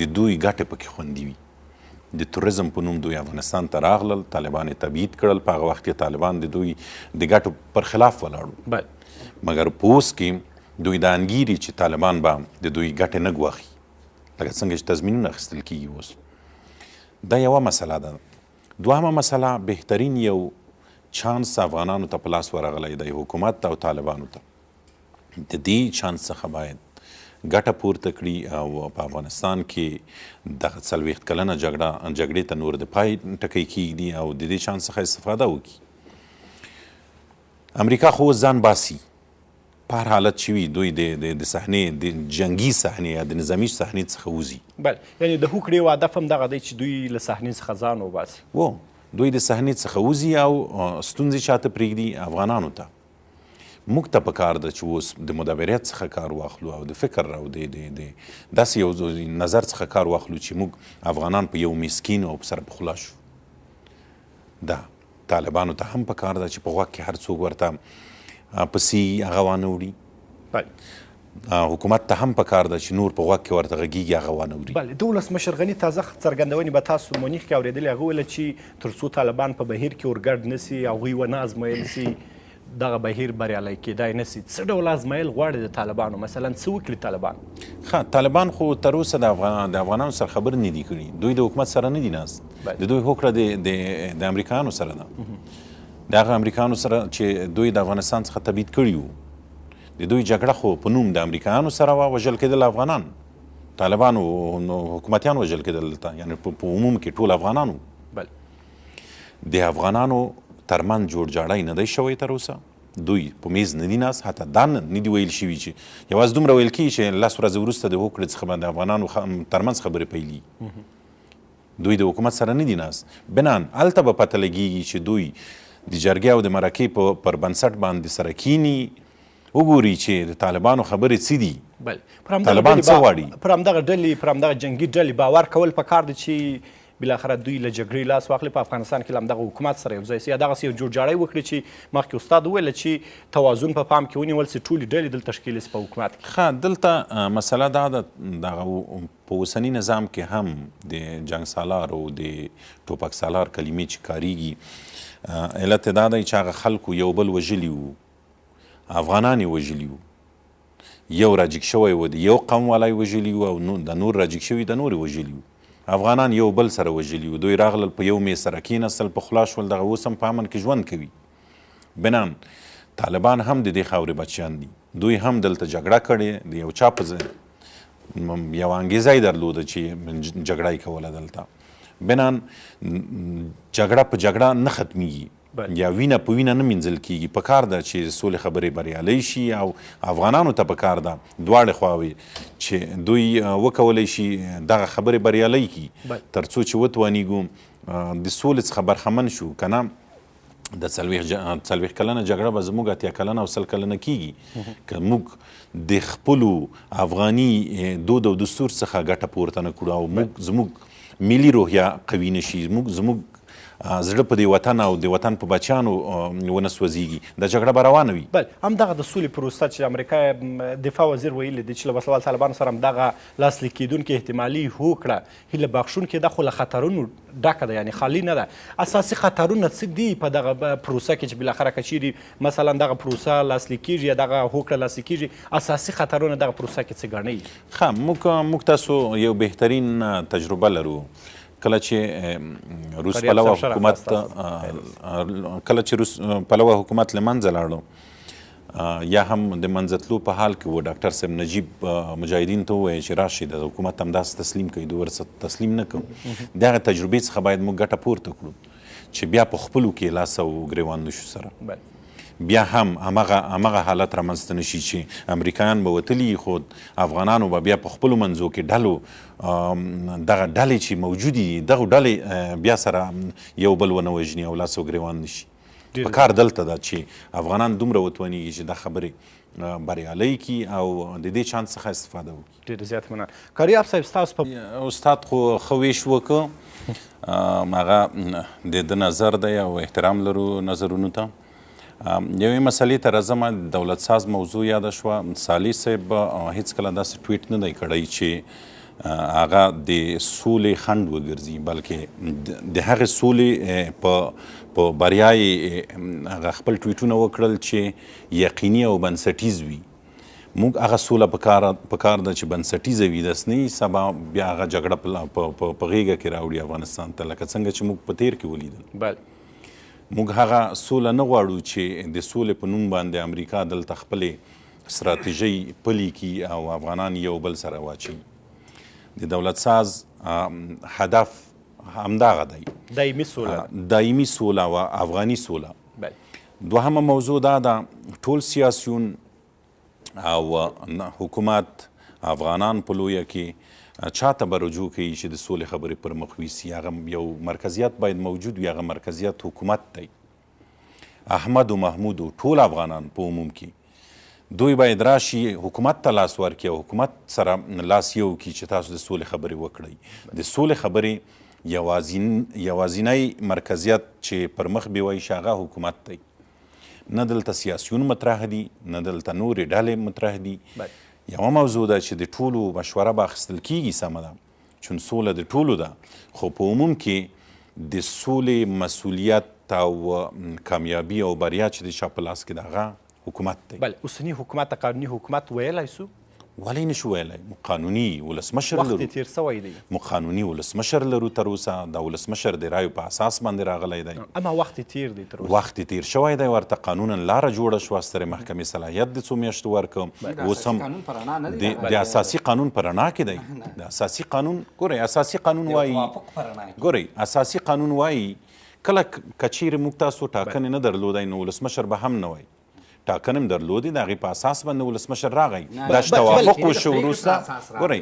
د دوی ګټې پکې خوندي وي. د تروریزم په نوم دوی افغانستان ته راغلل، طالبان یې تبعید کړل. په هغه وخت کې طالبان د دوی د ګټو پر خلاف ولاړ وو، مګر په اوس کې دوی دا انګیري چې طالبان به د دوی ګټې نه ګواښي، لکه څنګه چې تضمینونه اخیستل کیږي اوس. دا یوه مسله ده. دوهمه مسله، بهترین یو چانس افغانانو ته په لاس ورغلی دی، حکومت او طالبانو ته. د دې چانس څخه باید ګټه پورته کړي او په افغانستان کې دغه 40 کلنه جګړې ته نور د پای ټکی کیږدي او د دې چانس څخه استفاده وکړي. امریکا خو اوس ځان باسي، په هر حالت چې وي دوی د صحنې، د جنګي صحنې یا د نظامي صحنې څخه وځي. بله، یعنې د هوکړې یو هدف هم دغه دی چې دوی له صحنې څخه ځان وباسي. و دوی د صحنې څخه وځي او ستونزې چاته پرېږدي؟ افغانانو ته. موږ ته په کار ده چې اوس د مدبریت څخه کار واخلو او د فکر او د داسې یو نظر څخه کار واخلو چې موږ افغانان په یو میز کینو او سره په خوله شو. دا طالبانو ته هم په کار ده چې په غوږ کې هر څوک ورته پسې هغه وانه وړي. حکومت ته هم په کار ده چې نور په غوږ کې ورته غږیږي هغه وانه وړي. بله، د ولسمشر غني تازه څرګندونې به تاسو مونیخ کې اورېدلې. هغه ویل چې تر څو طالبان په بهیر کې ورګډ نه سي، هغوی ونه ازمویل سي، دغه بهیر بریالی کېدای نه سي. څه ډول ازمایل غواړي د طالبانو؟ مثلا څه وکړي طالبان؟ ښه، طالبان خو تر اوسه د افغانانو سره خبرې نه دي کړي. دوی د حکومت سره نه دي ناست. د دوی هوکړه د امریکایانو سره ده، د هغه امریکایانو سره چې دوی د افغانستان څخه تبعید کړي وو. د دوی جګړه خو په نوم د امریکایانو سره وه، وژل کېدل افغانان، طالبان او حکومتیان وژل کېدل دلته، یعنې په عموم کې ټول افغانان وو. د افغانانو ترمنځ جوړجاړی نه دی شوی تر اوسه. دوی په میز نه دي ناست، حتی دا نه دي ویل شوي چې یوازې دومره ویل کېږي چې 10 ورځې وروسته د هوکړې څخه به د افغانانو ترمنځ خبرې پیلېږي. دوی د حکومت سره نه دي ناست. بنان هلته به پته لګېږي چې دوی د جرګې او د مرکې پر بنسټ باندې سره کیني، وګوري چې د طالبانو خبرې څه دي، طالبان څه غواړي. پر همدغه ډلې، پر همدغه جنګي ډلې باور کول پکار دی چې بالاخره دوی له جګړې لاس واخلي، په افغانستان کې له همدغه حکومت سره یو ځای سي، یا دغسې یو جوړجاړی وکړي چې مخکې استاد وویل چې توازن په پام کې ونیول سي، ټولې ډلې دلته ښکېلې سي په حکومت کې. ښه، دلته مسله دا ده، دغه په اوسني نظام کې هم د جنګ سالار او د ټوپک سالار کلمې چې کاریږي، علت دا دی چې هغه خلکو یو بل وژلي وو، افغانان یې وژلي وو. یو راجیک شوی و د یو قوم والا یې وژلي وو او د نور راجیک شوي د نور یې وژلي وو. افغانان یو بل سره وژلي وو. دوی راغلل په یو میز سره کېناستل، په خوله شول، دغه اوس هم په امن کې ژوند کوي. بنان طالبان هم د دې خاورې بچیان دي، دوی هم دلته جګړه کړې، د یو چا په ځای یوه انګېزه یې درلوده چې جګړه یې کوله دلته. بنان جګړه په جګړه نه ختمیږي، یا وینه په وینه نه مینځل کیږي. په کار ده چې سولې خبرې بریالۍ شي او افغانانو ته په کار ده دواړې خواوې چې دوی وکولی شي دغه خبرې بریالۍ کړي، تر څو چې وتوانیږو د سولې څخه برخمن شو. که نه د 40 کلنه جګړه به زموږ 80 کلنه او 100 کلنه کیږي که موږ د خپلو افغاني دود او دستور څخه ګټه پورته نه کړو او موږ زموږ ملي روحیه قوي نه شي، زموږ زړه په دې وطن او د وطن په بچیانو ونه سوځېږي، دا جګړه به روانه وي. بله، همدغه د سولې پروسه چې امریکا دفاع وزیر ویلي دي چې له وسلهوالو طالبانو سره همدغه لاسلیک کېدونکې احتمالي هوکړه هیله بخښونکې ده، خو له خطرونو ډکه ده، یعنې خالي نه ده. اساسي خطرونه څه دي په دغه پروسه کې چې بالاخره که چیرې مثلا دغه پروسه لاسلیک کېږي یا دغه هوکړه لاسلیک کېږي، اساسي خطرونه دغه پروسه کې څه ګڼئ؟ ښه، موږ تاسو یو بهترین تجربه لرو. کله چې روس پلوه حکومت کله چې روس پلوه حکومت له منځه لاړو یا هم د منځه تلو په حال کې و، ډاکټر صاحب نجیب مجاهدین ته وویل چې راشئ د حکومت همداسې تسلیم کړئ، دوی ورڅخه تسلیم نه کړو. د هغې تجربې څخه باید موږ ګټه پورته کړو چې بیا په خپلو کې لاس او ګریوان نه شو سره، بیا هم همغه حالت رامنځته نه شي چې امریکایان به وتلي خو افغانانو به بیا په خپلو منځو کې ډلو دغه ډلې چې موجودې دي دغه ډلې بیا سره یو بل ونه وژني او لاس او ګریوان نه شي. په کار دلته ده چې افغانان دومره وتوانیږي چې دا خبرې بریالۍ کړي او د دې چانس څخه استفاده وکړي. ډېره زیاته مننه. کاریاب صاحب، ستاسو په استاد خو ښه ویش وکړ، هغه د ده نظر دی او احترام لرو نظرونو ته. یوې مسئلې ته راځم، دولت ساز موضوع یاده شوه. صالح صاحب هیڅکله داسې ټویټ نه دی کړی چې هغه د سولې خنډ وګرځي، بلکې د هغې سولې په بریا یې هغه خپل ټویټونه وکړل چې یقیني او بنسټیز وي. موږ هغه سوله په کار ده چې بنسټیزه وي، داسې نه سبا بیا هغه جګړه په غېږه کې راوړي افغانستان ته، لکه څنګه چې موږ په تېر کې ولیدل. موږ هغه سوله نه غواړو چې د سولې په نوم باندې امریکا دلته خپلې ستراتیژۍ پلي کړي او افغانان یو بل سره واچوي. د دولت ساز هدف همدغه دی، دایمي سوله، دایمي سوله او افغاني سوله. دوهمه موضوع دا ده، ټول سیاسیون او حکومت افغانان په لویه کې چاته به رجوع کوي چې د سولې خبرې پر مخ ویسي؟ هغه یو مرکزیت باید موجود وي، هغه مرکزیت حکومت دی. احمد و محمود و ټول افغانان په عموم کې دوی باید راشي حکومت ته لاس ورکړي او حکومت سره لاس یو کړي چې تاسو د سولې خبرې وکړئ. د سولې خبرې یوازینی مرکزیت چې پر مخ بیوایي شي هغه حکومت دی. نه دلته سیاسیون مطرح دي، نه دلته نورې ډلې مطرح دي. یوه موضوع ده چې د ټولو مشوره به اخیستل کیږي، سمه ده، چون سوله د ټولو ده، خو په عموم کې د سولې مسولیت او کامیابي او بریا چې د چا په لاس کې ده هغه حکومت دی. بله، اوسني حکومت ته قانوني حکومت ویلی سو؟ ولې نشو ویلی؟ موږ قانوني ولسمشر لرو، وخت یې تېر سوی دی، موږ قانوني ولسمشر لرو تر اوسه. دا ولسمشر د رایو په اساس باندې راغلی دی، اما وخت یې تېر دی، تر اوسه وخت یې تېر شوی دی. ورته قانونا لاره جوړه شوه، سترې محکمې صلاحیت د څو میاشتو ورکړ. اوس هم د اساسي قانون په رڼا کې دی. د اساسي قانون ګورئ، اساسي قانون وایي، ګورئ اساسي قانون وایي کله که چیرې موږ تاسو ټاکنې نه درلودی نو ولسمشر به هم نه وای. ټاکنې هم درلودې، د هغې په اساس باندې ولسمشر راغی. دا چې توافق وشو وروسته، ګورئ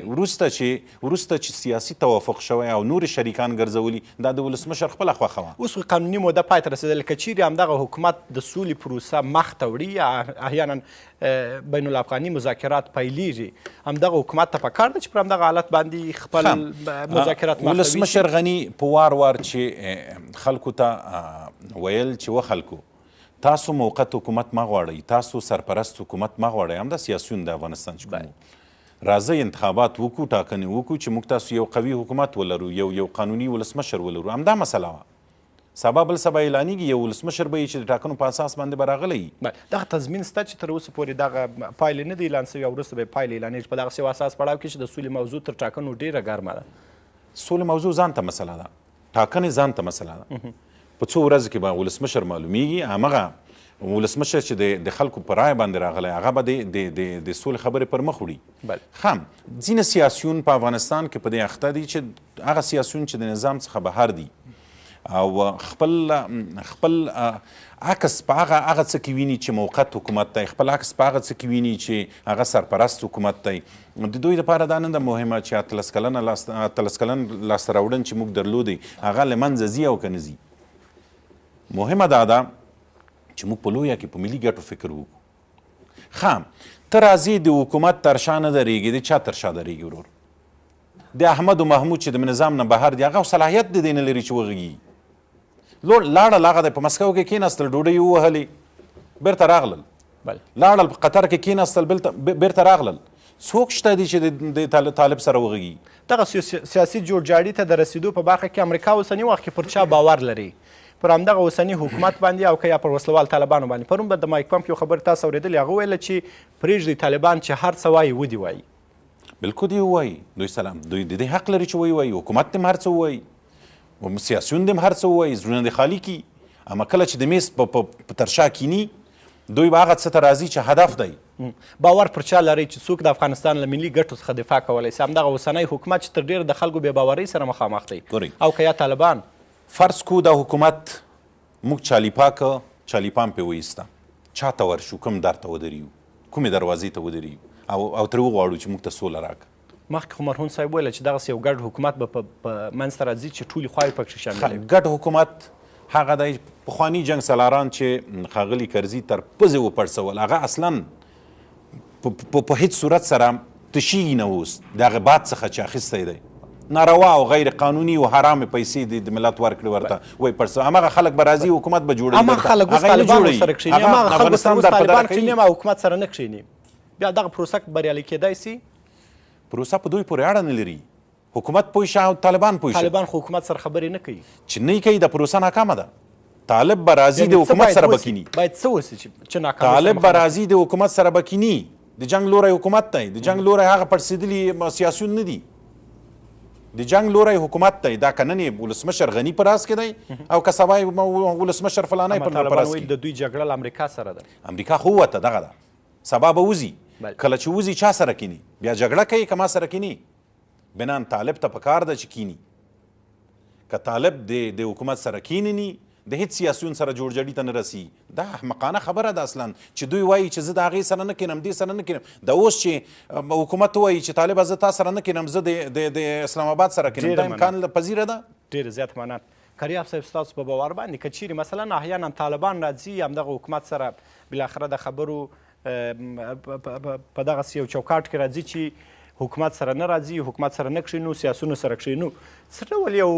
وروسته چې سیاسي توافق شوی او نورې شریکان ګرځولي، دا د ولسمشر خپله خوښه وه. اوس خو قانوني موده پای ته رسېدلې. که چیرې همدغه حکومت د سولې پروسه مخته وړي یا احیانا بین الافغاني مذاکرات پیلیږي، همدغه حکومت ته پکار ده چې پر همدغه حالت باندې خپل مذاکرات مخته ویسي. ولسمشر غني په وار وار چې خلکو ته ویل چې وخلکو تاسو موقت حکومت مه غواړئ، تاسو سرپرست حکومت مه غواړئ، همدا سیاسیون د افغانستان چې کوم راځئ انتخابات وکړو، ټاکنې وکړو چې موږ تاسو یو قوي حکومت ولرو، یو قانوني ولسمشر ولرو. همدا مسله وه. سبا بل سبا اعلانېږي یو ولسمشر به یې چې د ټاکنو په اساس باندې به راغلی. دغه تضمین شته چې تر اوسه پورې دغه پایلې نه دي اعلان سوي او وروسته به یې پایلې اعلانېږي په دغسې یو اساس پړاو کې چې د سولې موضوع تر ټاکنو ډېره ګرمه ده. سولې موضوع ځان ته مسله ده، ټاکنې ځان ته مسله ده. په څو ورځو کې به ولسمشر معلومیږي، همغه ولسمشر چې د خلکو په رایه باندې راغلی هغه به د سولې خبرې پر مخ وړي. ښه، ځینې سیاسیون په افغانستان کې په دې اخته دي چې هغه سیاسیون چې د نظام څخه بهر دي او خپل خپل عکس په هغه څه کې ویني چې موقت حکومت دی، خپل عکس په هغه څه کې ویني چې هغه سرپرست حکومت دی. د دوی لپاره دا نه ده مهمه چې 18 کلن لاسته راوړن چې موږ درلودی هغه له منځه ځي او که نه ځي. مهمه دا ده چې موږ په لویه کې په ملي ګټو فکر وکړو. ښه، ته راځې د حکومت تر شا نه درېږي، د چا تر شا درېږي ورور؟ د احمد و محمود چې د نظام نه بهر دی هغه صلاحیت د دې نه لري چې وغږېږي. لاړل هغه دی په مسکو کې کېناستل، ډوډۍ یې ووهلې، بیرته راغلل. لاړل په قطر کې کېناستل، بیرته راغلل. څوک شته دي چې د طالب سره وغږېږي؟ دغه سیاسي جوړجاړي ته د رسېدو په برخه کې امریکا اوسني وخت کې پر چا باور لري؟ پر همدغه اوسني حکومت باندې او که یا پر وسلوال طالبانو باندې؟ پرون به د مایک پمپ یو خبر تاسو اورېدلې، هغه ویله چې پرېږدئ طالبان چې هر څه وایي ودې وایي. بالکل دې ووایي، دوی سلام، دوی د دې حق لري چې وایي، حکومت دې هم هر څه ووایي، سیاسیون دې هم هر څه ووایي، زړونه دې خالي کړي. اما کله چې د میز په تر شا کیني دوی به هغه څه ته راځي چې هدف دی. باور پر چا لرئ چې څوک د افغانستان له ملي ګټو څخه دفاع کولی سي؟ همدغه اوسنی حکومت چې تر ډېره د خلکو بې باورۍ سره مخامخ دی، او که یا طالبان؟ فرض کو دا حکومت موږ چالیپا که چالیپام پې وایسته، چا ته ورشو، کوم در ته ودرېږو، کومې دروازې ته ودرېږو او ترې وغواړو چې موږ ته سوله راکړه؟ مخکې خو مرهون صاحب ویله چې دغسې یو ګډ حکومت به په منځته راځي چې ټولې خواوې پکښې شاملې وي. ګډ حکومت هغه دی پخواني جنګ سالاران چې ښاغلي کرزي تر پزې وپړسول، هغه اصلا په هیڅ صورت سره تشیږي نه اوس د هغه باد څخه چې اخیستی دی، ناروا او غیر قانوني او حرامې پیسې د ملت ورکړې ورته وایي پړسو. هماغه خلک به راځي حکومت به جوړوي، هماغه خلک اوس طالبان ورسره کښېني، هماغه خلک اوس طالبان کښېني، هماغه حکومت سره نه کښېني. بیا دغه پروسه بریالۍ کېدای سي؟ پروسه په دوی پورې اړه نه لري. حکومت پوه شه او طالبان پوه شه. طالبان خو حکومت سره خبرې نه کوي. چې نه کوي دا پروسه ناکامه ده. طالب به راځي د حکومت سره به کیني. باید څه وسي چې ناکامه؟ طالب به راځي د حکومت سره به کیني. د جنګ لوری حکومت دی، د جنګ لوری هغه پړسېدلي سیاسیون نه دي. د جنګ لوری حکومت دی. دا که نن یې ولسمشر غني په راس کې دی او که سبا یې ولسمشر فلانی په راس کې. د دوی جګړه له امریکا سره ده. امریکا خو ووته، دغه ده، سبا به وځي. کله چې وځي چا سره کیني؟ بیا جګړه کوي که ما سره کیني؟ بنان طالب ته پکار ده چې کیني. که طالب د حکومت سره کینني، د هیڅ سیاسیون سره جوړجاړي ته نه رسي. دا احمقانه خبره ده اصلا چې دوی وایي چې زه د هغې سره نه کینم، دې سره نه کینم. دا اوس چې حکومت وایي چې طالبه زه تا سره نه کینم، زه د اسلام آباد سره کینم، دا امکان پذیره ده؟ ډېره زیاته مننه. کریاب صاحب، ستاسو په باور باندې که چیرې مثلا احیانا طالبان راځي همدغه حکومت سره بالاخره د خبرو په دغسې یو چوکاټ کې راځي چې حکومت سره نه راځي، حکومت سره نه کښېنو، سیاسیونو سره کښېنو، څه ډول یو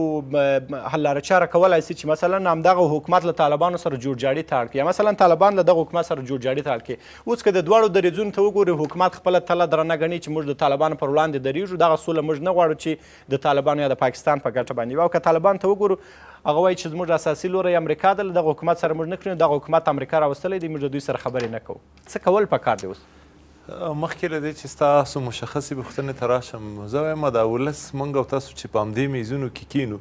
حل لاره چاره کولای سي چې مثلا همدغه حکومت له طالبانو سره جوړجاړي ته اړ کړي، یا مثلا طالبان له دغه حکومت سره جوړجاړي ته اړ کړي؟ اوس که د دواړو دریځونو ته وګورو، حکومت خپله تله درنه ګڼي چې موږ د طالبانو پر وړاندې درېږو، دغه سوله موږ نه غواړو چې د طالبانو یا د پاکستان په ګټه باندې وي. او که طالبان ته وګورو، هغه وایي چې زموږ اساسي لوری امریکا ده، له دغه حکومت سره موږ نه کښېنو، دغه حکومت امریکا راوستلی دی، موږ د دوی سره خبرې نه کوو. څه کول پکار دی اوس؟ مخکې له دې چې ستاسو مشخصې پوښتنې ته راشم، زه وایم دا ولس موږ او تاسو چې په همدې میزونو کې کینو،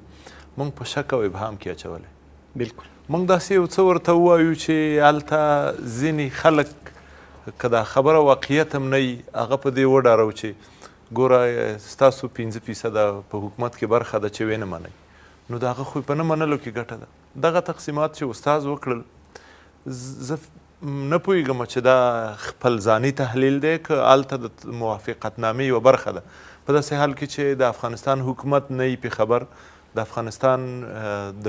موږ په شک او ابهام کې اچولی. بالکل. موږ داسې یو څه ورته ووایو چې هلته ځینې خلک که دا خبره واقعیت هم نه وي، هغه په دې وډارو چې ګوره ستاسو 5% په حکومت کې برخه ده چې ویې نه منئ، نو د هغه خو په نه منلو کې ګټه ده. دغه تقسیمات چې استاد وکړل، زه نه پوهېږم چې دا خپل ځاني تحلیل دی که هلته د موافقتنامې یوه برخه ده، په داسې حال کې چې د افغانستان حکومت نه یي پې خبر، د افغانستان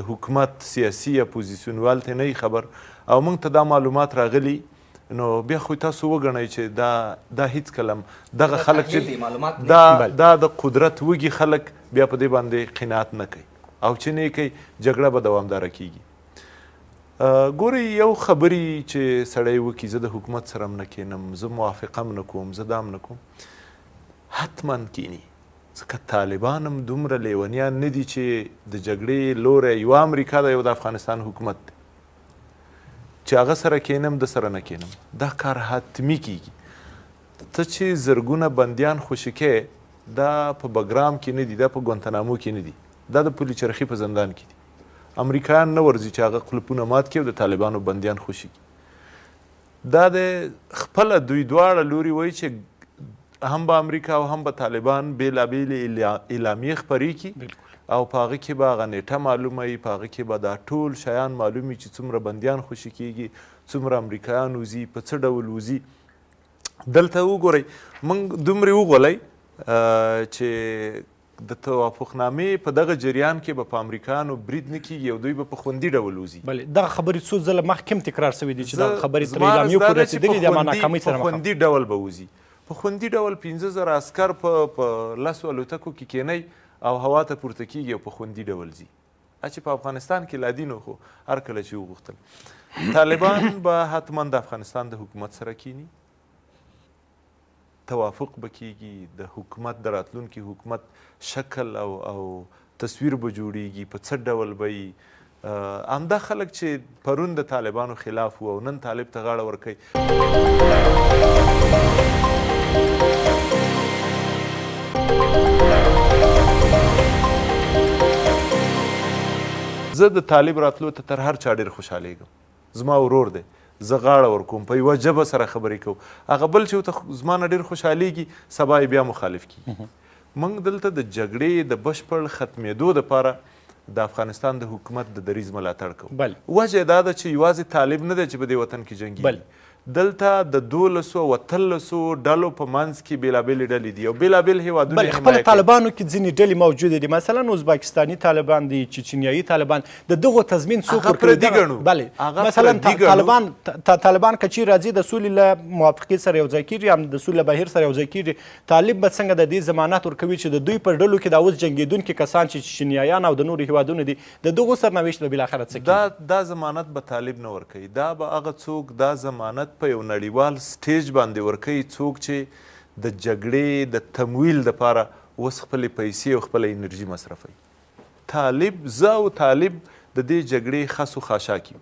د حکومت سیاسي اپوزیسیونوال ته نه یي خبر، او موږ ته دا معلومات راغلي، نو بیا خو تاسو وګڼئ چې دا هیڅکله دغه خلک چې دا د قدرت وږي خلک بیا په دې باندې قناعت نه کوي، او چې نه یې کوي جګړه به دوامداره کیږي. ګورئ، یو خبرې چې سړی وکړي، زه د حکومت سره هم نه کینم، زه موافقه هم نه کوم، زه دا هم نه کوم، حتما کیني، ځکه طالبان هم دومره لیونیان نه دي چې د جګړې لوری یوه امریکا ده، یو د افغانستان حکومت دی، چې هغه سره کینم ده سره نه کینم. دا کار حتمي کیږي. ته چې زرګونه بندیان خوشې کې، دا په بګرام کې نه دي، دا په ګوانتانامو کې نه دي، دا د پولي چرخي په زندان کې دي. امریکایان نه ورځي چې هغه قلپونه مات کړي او د طالبانو بندیان خوشي کړي. دا د خپله دوی دواړه لوري وایي چې هم به امریکا او هم به طالبان بېلابېلې اعلامیې خپرې کړي، او په هغه کې به هغه نیټه معلومه وي، په هغه کې به دا ټول شیان معلوم وي چې څومره بندیان خوشي کیږي، څومره امریکایان وځي، په څه ډول وځي. دلته وګورئ، موږ دومره وغولئ چې د توافقنامې په دغه جریان کې به په امریکایانو برید نه کیږي او دوی به په خوندي ډول وځي. بله، دغه خبرې څو ځله مخکې هم تکرار شوې دي چې دغه خبرې تر اعلامیو پورې رسېدلې دي، اما ناکامۍ سره مخامخ. په خوندي ډول به وځي. په خوندي ډول 5000 عسکر په 10 الوتکو کې کینئ او هوا ته پورته کیږي او په خوندي ډول ځي. چې په افغانستان کې لا دي نو خو هر کله چې وغوښتل، طالبان به حتما د افغانستان د حکومت سره کیني، توافق به کیږي، د حکومت د راتلونکي حکومت شکل او تصویر به جوړیږي، په څه ډول به یي. همدا خلک چې پرون د طالبانو خلاف وو او نن طالب ته غاړه ورکوي. زه د طالب راتلو ته تر هر چا ډېر خوشحالېږم، زما ورور دی، زه غاړه ورکوم، په یوه ژبه سره خبرې کوو. هغه بل چې ورته زما نه ډېر خوشحالېږي، سبا یې بیا مخالف کیږي. موږ دلته د جګړې د بشپړ ختمېدو دپاره د افغانستان د حکومت د دریځ ملاتړ کوو. وجه دا ده چې یوازې طالب نه دی چې په دې وطن کې جنګېږي، دلته د 12 او 18 ډلو په منځ کې بېلابېلې ډلې دي او بېلابېل هېوادونه بله خپله طالبانو کې ځینې ډلې موجودې دي، مثلا ازبکستاني طالبان دي، چچنیایي طالبان، د دغو تضمین څوک ورکوي؟ پردي ګڼو. بله، مثلا طالبان که چیرې راځي د سولې له موافقې سره یو ځای کېږي، هم د سولې له بهیر سره یو ځای کېږي، طالب به څنګه د دې ضمانت ورکوي چې د دوی په ډلو کې دا اوس جنګېدونکي کسان چې چچنیایان او د نورو هېوادونو دي، د دغو سرنوشت به بالاخره څه کېږي؟ دا ضمانت به طالب نه ورکوي، دا به هغه څوک دا ضمانت په یو نړیوال stage باندې ورکوي څوک چې د جګړې د تمویل دپاره اوس خپلې پیسې او خپله انرژي مصرفوي. طالب، زه او طالب د دې جګړې خس و خاشاک یو.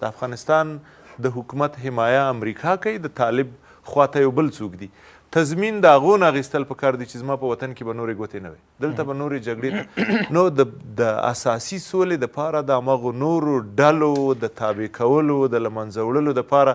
د افغانستان د حکومت حمایه امریکا کوي، د طالب خواته یو بل څوک دي. تضمین د هغو نه اخیستل پکار دي چې زما په وطن کې به نورې ګوتې نه وي، دلته به نورې جګړې ته. نو د اساسي سولې دپاره د هماغو نورو ډلو د تابع کولو، د له منځه وړلو دپاره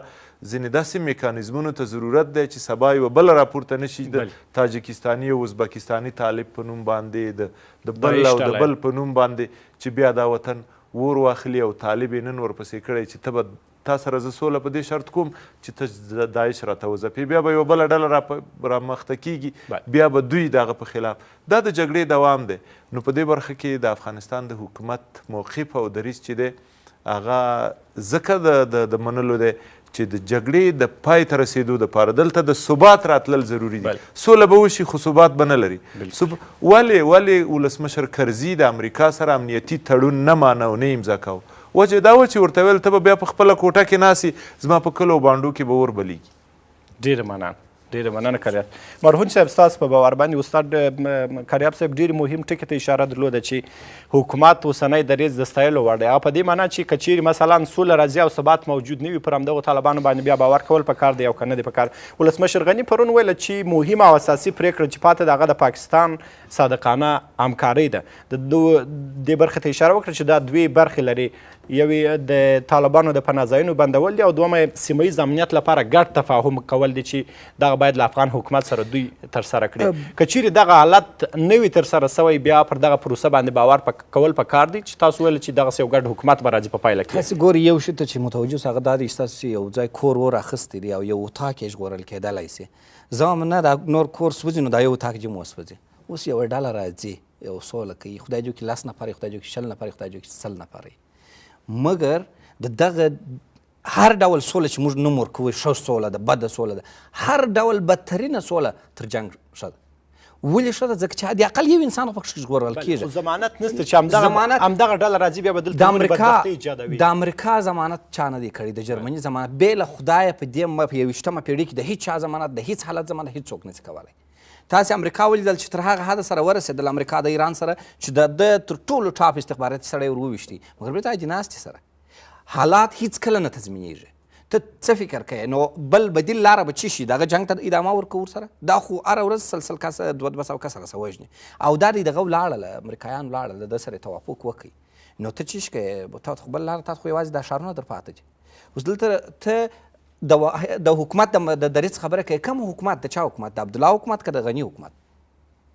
ځینې داسې میکانیزمونو ته ضرورت دی چې سبا یوه بله راپورته نه شي، د تاجکستاني او ازبکستاني طالب په نوم باندې، د بل او د بل په نوم باندې، چې بیا دا وطن ور واخلي او طالب یې نن ورپسې کړی چې ته به تا سره زه سوله په دې شرط کوم چې ته داعش راته وځپې، بیا به یوه بله ډله رامخته کیږي، بیا به دوی د هغه په خلاف. دا د جګړې دوام دی. نو په دې برخه کې د افغانستان د حکومت موقف او دریځ چې دی هغه ځکه د منلو دی چې د جګړې د پای ته رسېدو دپاره دلته د ثبات راتلل ضروري دي. سوله به وشي خو ثبات به نه لري. ولې ولسمشر کرزي د امریکا سره امنیتي تړون نه مانه او نه امضا کاوه؟ وجه دا وه چې ورته ویل ته به بیا په خپله کوټه کې ناست یې، زما په کلو بانډو کې به اور بلېږي. ډېره مننه، ډېره مننه کریاب. مرهون صاحب، ستاسو په باور باندې استاد کریاب صاحب ډېر مهم ټکي ته اشاره درلوده چې حکومت اوسنی دریځ د ستایلو وړ دی، او په دې معنا چې که چیرې مثلا سوله راځي او ثبات موجود نه وي، پر همدغو طالبانو باندې بیا باور کول پکار دی او که نه دی پکار. ولسمشر غني پرون ویله چې مهمه او اساسي پرېکړه چې پاتې ده هغه د پاکستان صادقانه همکارۍ ده. د دې برخې ته اشاره وکړه چې دا دوې برخې لري، یوې د طالبانو د پناهځایونو بندول دي او دومه سیمه ییز امنیت لپاره ګډ تفاهم کول دي چې دغه باید له افغان حکومت سره دوی ترسره کړي. که چیرې دغه حالت نه وي ترسره سوی، بیا پر دغه پروسه باندې باور کول پکار دی چې تاسو ویل چې دغسې یو ګډ حکومت به راځي په پایله کې. تاسې ګورئ یو شي ته چې متوجه اوسئ، هغه دا دی چې تاسو یو ځای کور ور اخیستی دی او یو اتاق یې ژغورل کېدلی شي. زما نه دا نور کور سوځي نو دا یو اتاق دې هم وسوځي. اوس یوه ډله راځي یو سوله کوي، خدای دې وکړي 10 نفره، خدای دې وکړي 20 نفره، خدای دې وکړي 100 نفره، مګر د دغه هر ډول سوله چې موږ نوم ورکوو ښه سوله ده، بده سوله ده، هر ډول بدترینه سوله تر جنګ ښه ده. ولې ښه ده؟ ځکه چې حد اقل یو انسان خو پکښې ژغورل کېږي. خو ضمانت نشته چې همدغه ډله راځي بیا به دلته نورې بدبختۍ ایجادوي. د امریکا ضمانت چا نه دی کړی، د جرمني ضمانت بې له خدایه په دې په 21مه پېړۍ کې د هیڅ چا ضمانت، د هیڅ حالت ضمانت هیڅوک نه شي کولی. تاسې امریکا ولیدل چې تر هغه حده سره ورسېدل امریکا د ایران سره چې د ده تر ټولو ټاپ استخباراتي سړی ور وویشتی، مګر بېرته عادي ناستې سره حالات هیڅکله نه تضمینېږي. ته څه فکر کوې؟ نو بل بدیل لاره به چی شي؟ دغه جنګ ته ادامه ورکوو ورسره؟ دا خو هره ورځ سل کسه 200 کسه راسره وژني، او دا دی دغه ولاړله، امریکایان ولاړل، د ده سره یې توافق وکړي. نو ته چی کوې؟ تا خو بل لاره، تا خو یوازې دا ښارونه در پاته دي. اوس دلته ته د حکومت د دریځ خبره کوې. کوم حکومت؟ د چا حکومت؟ د عبدالله حکومت که د غني حکومت؟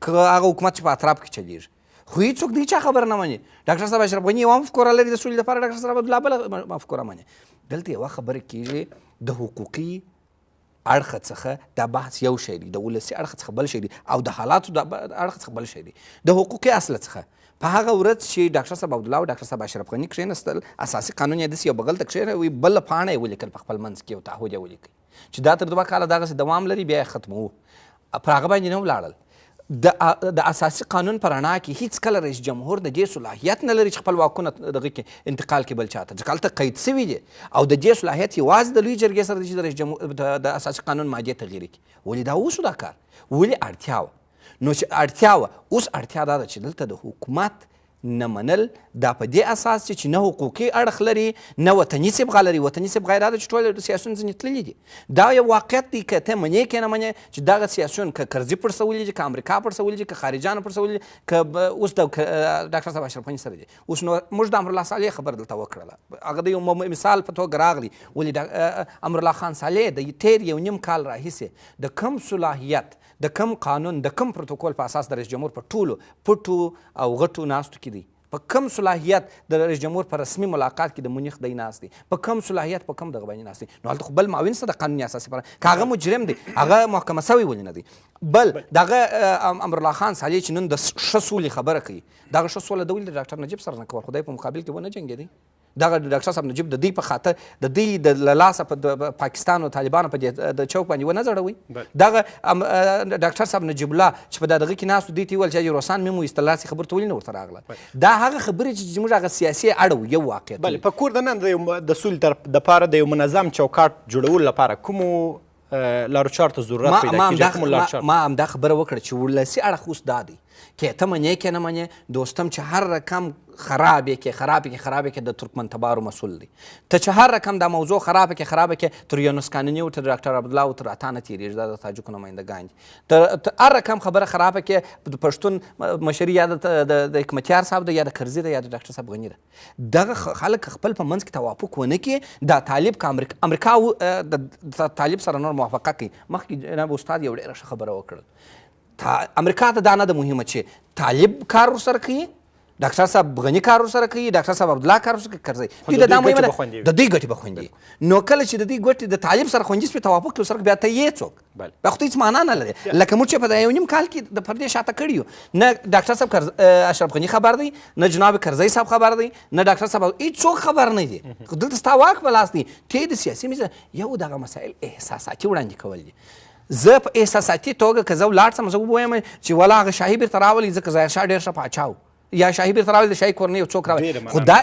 که هغه حکومت چې په اطراف کې چلیږي؟ خو هیڅوک د هیچا خبره نه مني. ډاکټر صاحب اشرف غني یوه مفکوره لري د سولې لپاره، ډاکټر صاحب عبدالله بله مفکوره مني. دلته یوه خبره کیږي، د حقوقي اړخه څخه دا بحث یو شی دی، د ولسي اړخه څخه بل شی دی، او د حالاتو د اړخه څخه بل شی دی. د حقوقي اصله څخه په هغه ورځ چې ډاکټر صاحب عبدالله او ډاکټر صاحب اشرف غني کښېناستل، اساسي قانون یې داسې یو بغل ته کښېنوي، بله پاڼه یې ولیکل په خپل منځ کې، یو تعهد یې ولیکئ چې دا تر 2 کاله دغسې دوام لري، بیا یې ختموو. پر هغه باندې نه ولاړل. د اساسي قانون په رڼا کې هیڅکله رئیس جمهور د دې صلاحیت نه لري چې خپل واکونه دغه کې انتقال کړي بل چاته، ځکه هلته قید سوي دي، او د دې صلاحیت یوازې د لوی جرګې سره دی چې د رئیس جمهور د اساسي قانون مادې تغییر کړي. ولې دا وسو دا کار؟ ولې اړتیا وه؟ نو چې اړتیا وه، اوس اړتیا دا ده چې دلته د حکومت نه منل دا په دې اساس چې نه حقوقي اړخ لري، نه وطني صبغه لري. وطني صبغه یې دا ده چې ټول سیاسیون ځینې تللي دي. دا یو واقعیت دی، که ته منې که نه منې چې دغه سیاسیون که کرزي پړسولي دي، که امریکا پړسولي دي، که خارجیانو پړسولي دي، که اوس د ډاکټر صاحب اشرف غني سره دي. اوس نو موږ د امرالله صالح خبر دلته وکړله، هغه د یو مثال په توګه راغلی. ولې امرالله خان صالح د تېر 1.5 کال راهیسې د کم صلاحیت، د کم قانون، د کم پروتوکول په اساس د رئیس جمهور په ټولو پټو او غټو ناستو کې دی، په کم صلاحیت د رئیس جمهور په رسمي ملاقات کې د مونیخ دی ناست دی، په کم صلاحیت په کم دغه باندې ناست دی. نو هلته خو بل معاون څه د قانوني اساس لپاره، که هغه مجرم دی هغه محکمه سوی ولې نه دی؟ بل دغه امرالله خان صالح چې نن د ښه سولې خبره کوي، دغه ښه سوله د ولې د ډاکټر نجیب سره نه کول؟ خدای په مقابل کې ونه جنګېدی. دغه ډاکټر صاحب نجیب د دوی په خاطر د دوی د له لاسه په پاکستان او طالبانو په دې د چوک باندې ونه ځړوي. دغه ډاکټر صاحب نجیب الله چې په دغه کې ناست دوی ته ویل چې روسان مې مو ایستل، داسې خبرې ته ولې نه ورته راغله؟ دا هغه خبرې چې زموږ هغه سیاسي اړه و، یو واقعیت. بله په کور دننه د سولې دپاره د یو منظم چوکاټ جوړولو لپاره کومو لارو چارو ته ضرورت پیدا کېږي؟ کومو لارو چارو؟ ما همدا خبره وکړه چې ولسي اړخ اوس دا دی که ته منې که نه منې، دوستم چې هر رقم خراب یې کې خراب یې کې خراب یې کې د ترکمن تبارو مسول دی. ته چې هر رقم دا موضوع خراب کې خراب کې تر یونس قانوني او تر ډاکټر عبدالله او تر عطا نه تېرېږي، دا د تاجکو نمایندګان دي. تر هر رقم خبره خرابه کې د پښتون مشري یا د حکمتیار صاحب ده یا د کرزي ده یا د ډاکټر صاحب غني ده. دغه خلک خپل په منځ کې توافق ونه کړي، دا طالب که امریکا د طالب سره نور موافقه کوي. مخکې جناب استاد یو ډېره ښه خبره وکړه، امریکا ته دا نه ده مهمه چې طالب کار ورسره کوي، ډاکټر صاحب غني کار ورسره کوي، ډاکټر صاحب عبدالله کار ورسره کوي، کرزی. دوی ته دا مهمه ده د دوی ګټې به خوندي. نو کله چې د دوی ګټې د طالب سره خوندي سوې، توافق ورسره بیا ته یې څوک، بیا خو ته هېڅ معنا نه لري. لکه موږ چې په دا یو نیم کال کې د پردې شاته کړي یو، نه ډاکټر صاحب اشرف غني خبر دی، نه جناب کرزی صاحب خبر دی، نه ډاکټر صاحب هېڅوک خبر نه دی. دلته ستا واک په لاس دی. ته د سیاسي میز یو دغه مسایل احساساتي وړاندې کول دي. زه په احساساتي توګه که زه ولاړ سم، زه ووایم چې ولا هغه شاهي بېرته راولي، ځکه ظاهر شاه ډېر ښه پاچا و، یا شاهي بېرته راولي د شاهي کورنۍ یو څوک راولي، خو دا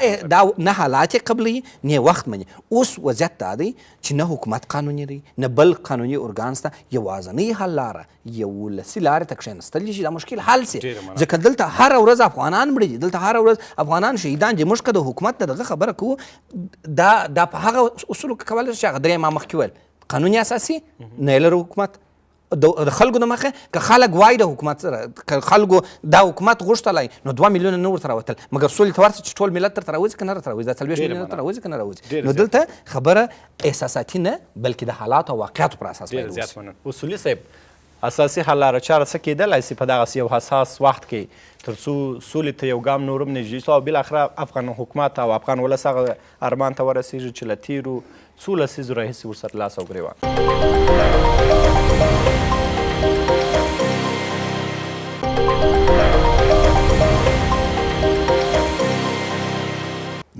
نه حالات یې قبلوي نه وخت مني. اوس وضعیت دا دی چې نه حکومت قانوني دی، نه بل قانوني ارګان شته. یوازنۍ حل لاره یو ولسي لارې ته کښېنستل دي چې دا مشکل حل سي، ځکه دلته هره ورځ افغانان مړه دي، دلته هره ورځ افغانان شهیدان دي. موږ که د حکومت د دغه خبره کوو، دا په هغه اصولو کې کولی شو چې هغه درې ما مخکې ویل، قانوني اساسي نه یې لرو حکومت د خلکو د مخه. که خلک وای د حکومت سره، که خلکو دا حکومت غوښتلی نو 2 میلیونه نه ورته راوتل، مګر سولې ته ورسه چې ټول ملت درته راوځي که نه راته راوځي، دا 40 میلیونه درته راوځي که نه راوځي. نو دلته خبره احساساتي نه بلکې د حالاتو او واقعیاتو پر اساس باید وشي. اصولي صاحب، اساسي حل لاره چاره څه کېدلی سي په دغسې یو حساس وخت کې تر څو سولې ته یو ګام نور هم نږدې سو او بالاخره افغان حکومت او افغان ولس هغه ارمان ته ورسېږي چې له تېرو څو لسیزو راهیسې ورسره لاس او ګرېوان؟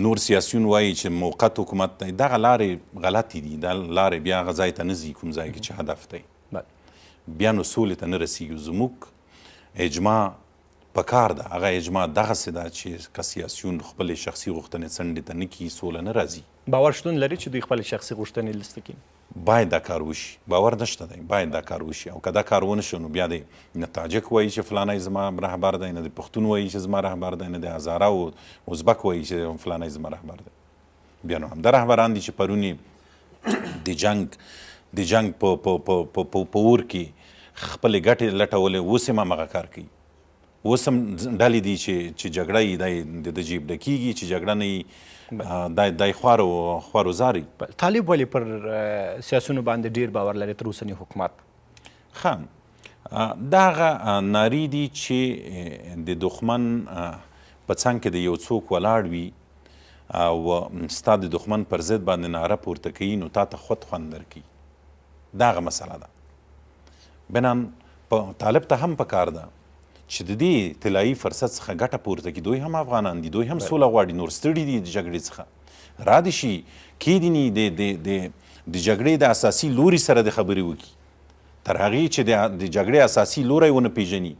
نور سیاسیون وایي چې موقت حکومت دی، دغه لارې غلطې دي، دا لارې بیا هغه ځای ته نه ځي کوم ځای کې چې هدف دی، بیا نو سولې ته نه رسیږي. زموږ اجماع پکار ده، هغه اجماع دغسې ده چې که سیاسیون خپلې شخصي غوښتنې څنډې ته نه کړي، سوله نه راځي. باور شتون لري چې دوی خپلې شخصي غوښتنې لسته کړي؟ باید دا کار وشي، باور نشته دی، باید دا کار وشي. او که دا کار ونه شو نو بیا دی نه تاجک وایي چې فلانی زما رهبر دی، نه د پښتون وایي چې زما رهبر دی، نه د هزاره او ازبک وایي چې فلانی زما رهبر دی. بیا نو همدا رهبران دي چې پرون یې د جنګ په اور کې خپلې ګټې لټولې، اوس یې هم همغه کار کوي. اوس هم ډلې دي چې جګړه یې دی د ده جیب ډکېږي، چې جګړه نه یي دی خوار و زار. طالب ولې پر سیاسیونو باندې ډېر باور لري تر اوسني حکومت؟ ښه، دا هغه نارې دي چې د دښمن په څنګ کې د یو څوک ولاړ وي او ستا د دښمن پر ضد باندې ناره پورته کوي، نو تا ته خود خوند درکوي. دا هغه مسله ده. بناً طالب ته هم پکار ده چې د دې طلایي فرصت څخه ګټه پورته کړي. دوی هم افغانان دي، دوی هم سوله غواړي، نور ستړي دي د جګړې څخه، را دي شي کېدیني د جګړې د اساسي لوري سره د خبرې وکړي. تر هغې چې د جګړې اساسي لوری ونه پېژني،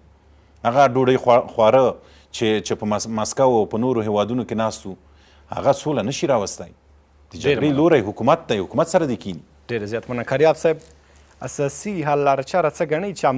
هغه ډوډۍ خواره چې په مسکو او په نورو هیوادونو کې ناست وو، هغه سوله نشي راوستی. د جګړې لوری حکومت دی، حکومت سره دې کښېني. ډېره زیات مننه. کاریاب صاحب، اساسي حل لاره چاره څه ګڼئ چې همدا